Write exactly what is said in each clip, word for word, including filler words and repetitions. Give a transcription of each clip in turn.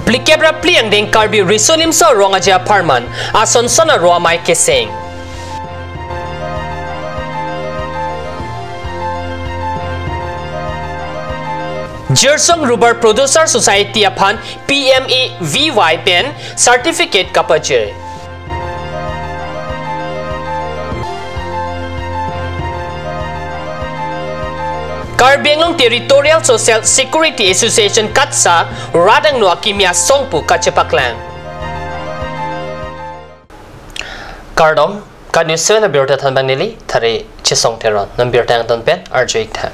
Phlikep ra phli angdeng Karbi Riso Nimso Rong Aje apharman, asonson aro amei keseng. Jirsong Rubber Producer Society aphan P M A V Y pen certificate kapajir. Karbi Anglong Territorial Social Security Association KATSSA rat angno akimi asong pu kachepaklang. Kardom, KAT News seven abirta thanbang neli Thare Chesong Teron, nambirta angton pen arju-ik tha.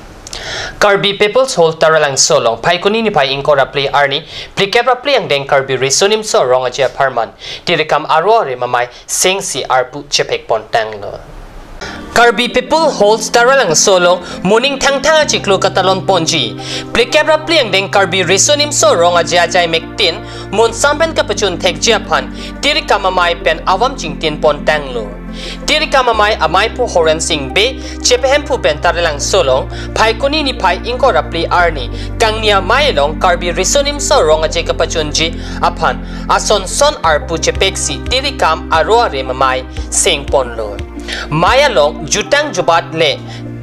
Karbi People's Hall Taralangso along Phaikuni niphai ingkoi ra phli arni, phlikep ra phli angdeng Karbi Riso Nimso Rong Aje apharman, tirikam aro arim amei sengsi arpu chepek pon tanglo. Karbi People Halls Taralangso along moning thangthang achiklo katalon ponji, phlikep ra phli angdeng Karbi Riso Nimso Rong Aje ajai mektin monsam pen kapachun thekji aphan tirikam amei pen avam chingtin pon tanglo. Tirikam amei ameiphu Horen Sing Bey chepehemphu pen Taralangso along Phaikuni niphai ingkoi ra phli arni kangni amei along Karbi Riso Nimso Rong Aje kapachunji aphan asonson arpu chepeksi tirikam aro arim amei seng ponlo. Mei along jutang jubat le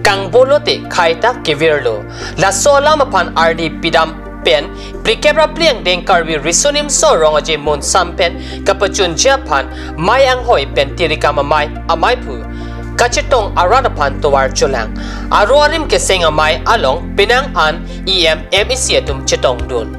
kangbo lote khai ta kevirlo. Laso alam aphan ardi pidam pen phlikep ra phli angdeng Karbi Riso Nimso Rong Aje monsam pen kapachunji aphan mei anghoi pen tirikam amei ameiphu kachetong arat aphan tovar cholang. Aro arim keseng amei along penang an E M, M A C atum chetongdun.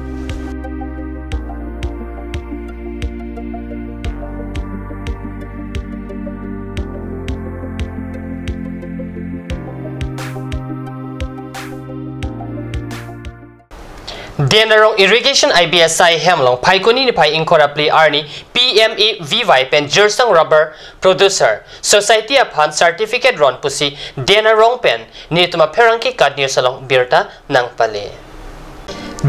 Denarong Irrigation I B S I hem along Phaikuni niphai ingkoi ra phli arni P M A V Y pen Jirsong Rubber Producer Society aphan certificate ron pusi Denarong pen nelitum apherangke KAT News along birta nangpale.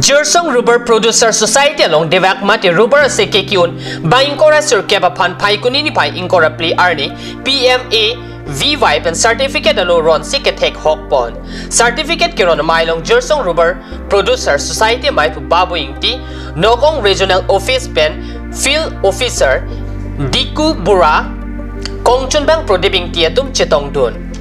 Jirsong Rubber Producer Society along Devak Mate Rubber ase keki-un bang ingkoi ra sirkep aphan Phaikuni niphai ingkoi ra phli arni P M A V Y pen certificate alo ronsi kethek hok pon. Certificate keron amei along Jirsong Rubber Producer Society ameiphu Babu Ingti, Nagaon Regional Office pen Field Officer Diku Bura, kongchunbang Prodip Ingti atum chetongdun.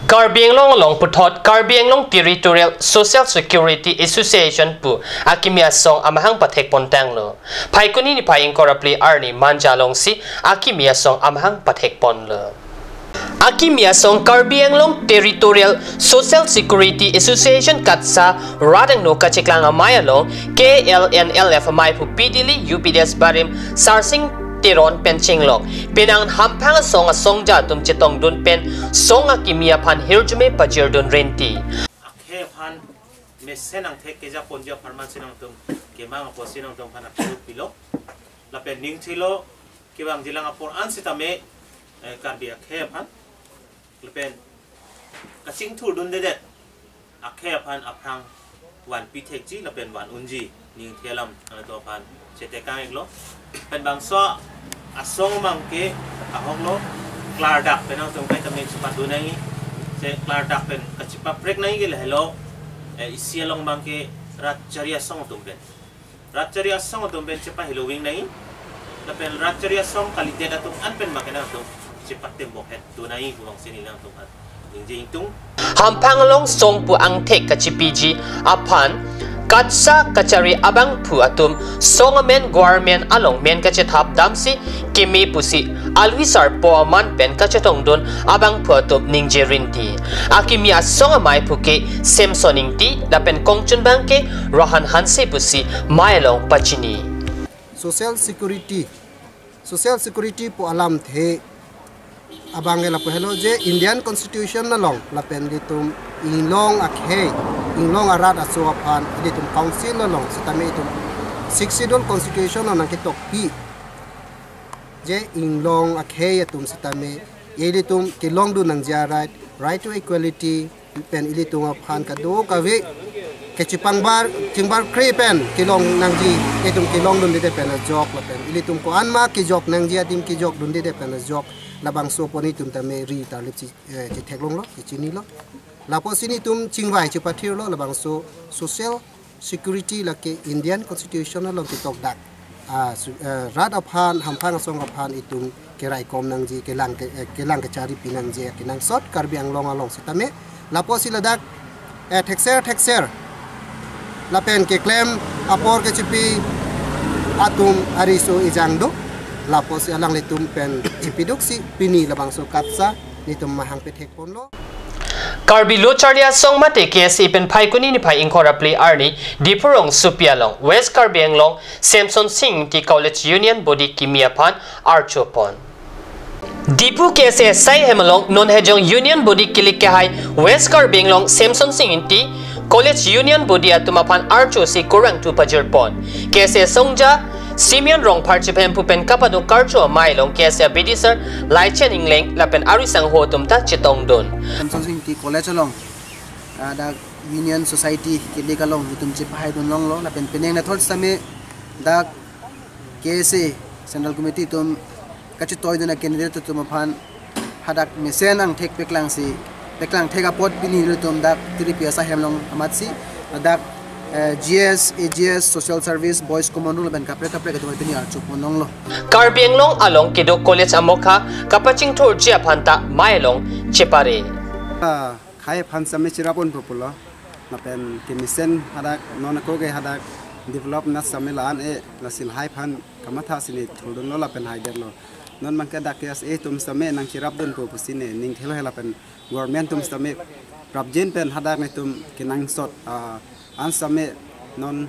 Karbi Anglong along puthot Karbi Anglong Territorial Social Security Association pu akimi asong amahang pathek pon tanglo. Phaikuni niphai ingkoi ra phli arni Manja alongsi akimi asong amahang pathek ponlo. Akimi asong Karbi Anglong Territorial Social Security Association KATSSA rat angno kacheklang amei along K L N L F ameiphu Pidili U P D S barim Sarsing Teron pen chenglok. Penang hamphang asong asongja atum chetongdun pen song akimi aphan hirjume pajirdun renti. Akhei aphan mesen angthek keja ponji apharman si nangtum kemang apotsi nangtum aphan akhei pilo. Lapen ning thilo kevang jilang apor an sitame, eh, Karbi akhei aphan. Lapen kachingthur dundedet akhei aphan aphrang vanpi thekji lapen van unji ning the alam anato aphan chetekang-iklo. Pen bangso asong abangke ahoklo klardak pen nangtum kaitame chepatdun nangji. Se klardak pen kachepaprek nangji ke lahelo, eh, isi along abangke rat chari asong atum pen. Rat chari asong atum pen chepahiloving nangji. Lapen rat chari asong kalidet atum an pen make nangtum chepatembok het do nangji pu bangsi neli nangtum aphan ningje ingtung. Hamphang along song pu angthek kachepiji aphan KATSSA kachari abangphu atum song amen government along men kachethap damsi keme pusi alwi sarpo aman pen kachetongdun abangphu atum ningje renti. Akimi asong ameiphu ke Samson Ingti lapen kongchunbang ke Rohan Hanse pusi mei along pachini. Social security, social security pu alamthe abang ke lapu helo je Indian Constitution along lapen ilitum inglong akhei, inglong arat aso aphan ilitum council along sitame itum Sixth Schedule Constitution along nangketokpi je inglong akhei atum sitame ilitum kelongdun nangji a-right, right to equality, pen ilitum aphan kadokave kachepangbar, chingbarkre pen kelong nangji, itum kelongdunde pen ajok lapen ilitum ko-an ma kejok nangji adim kejokdunde pen ajok Labangso apot netum tame ri tarlip si, eh, chetheklonglo, chechinilo. Lapusi netum chingvai chepathirlo, labangso social security lake Indian Constitution along ketokdak, ah, su-, eh, rat aphan, hamphang asong aphan itum keraikom nangji, kelang ke, eh, kelang kechari pinangji, kenangsot Karbi Anglong along sitame. Lapusi ladak, eh, thekser thekser lapen keklem apor kechipi atum ariso ejang do. Lapusi alanglitum pen chipiduksi pini labangso KAPSA netum mahang pethekponlo. Karbi Lo Charli Asong mate K S A pen Phaikuni niphai ingkoi ra phli arni Diphu rongsopi along West Karbi Anglong Semsonsing Ingti College Union Body kimi aphan archopon. Diphu K S A asai hem along non hejong Union Body kilik kehai West Karbi Anglong Semsonsing Ingti College Union Body atum aphan archosi kurvangthu pajirpon. K S A asongja Simeon Rongphar chiphem pu pen kapado karcho amei along K S A abidi sir Laichen Engleng lapen ari sangho atum ta chetongdun. Semsonsing Ingti College along, ah, dak Union Society kilik along itum chepahaidun longlo lapen penang nathot sitame dak K S A Central Committee atum kachetoidun a-candidate atum aphan hadak mesen angthek peklangsi, peklang thek apot pini nelitum dak tiripi asai hem along amatsi dak, eh, G S, A G S, Social Service, Boys Common Room lapen kaprek kaprek atum pini archopon longlo. Karbi Anglong along kedo college amokha kapachingthurji aphan ta mei along chepare. Ah, khai aphan sitame cherapponpo pulo. Lapen kemesen hadak non ako ke hadak develop nat sitame la-an e, lasi lahai aphan kamatha si ne thurdunlo lapen haidetlo. Non abangke dak K S A atum sitame nangcherapdunpo pusi ne ning thelo he lapen government atum sitame prapjin pen hadak netum kenangsot, ah, an sitame non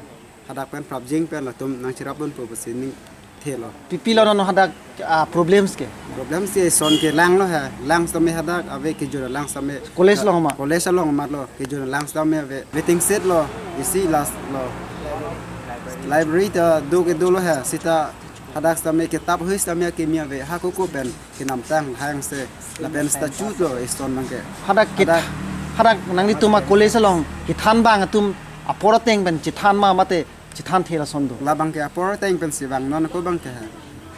hadak pen prapjin pen latum nangcherapdunpo pusi ning thelo. Pi pilo non hadak, ah, problems ke? Problem si eson kelanglo he. Lang sitame hadak ave kejun alang sitame. College along ma? College along amatlo, kejun alang sitame ave. Waiting shed lo, isi last lo. Library ta do ke dolo he. Sita hadak sitame kitap hui sitame kimi ave. Hako ko pen kenamtang hangse. Lapen statue lo eson abangke. Hadak kit-, hadak, hadak nanglitum a-college along kethan abang atum apor ateng pen chethan ma mate chethan thela ason do? Labangke apor ateng pensi vang, non ako abangke he.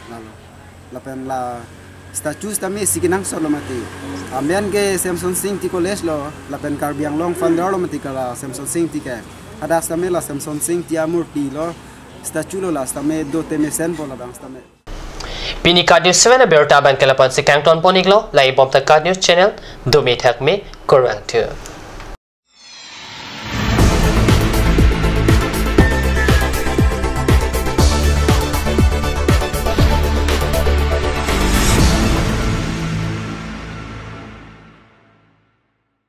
Lalo. Lapen la statue sitame isi kenangsot lo mati. Amen ke Semsonsing Ingti College lo, lapen Karbi Anglong founder lo mati kala Semsonsing Ingti ke. Hadak sitame la Semsonsing Ingti amurti lo, statue lo la sitame dote mesenpo labang sitame. Pini KAT News seven abirta abangke la-an pensi kangtonpon iklo, lahei bom ta KAT News channel, dumi thakmi, kurvangthu.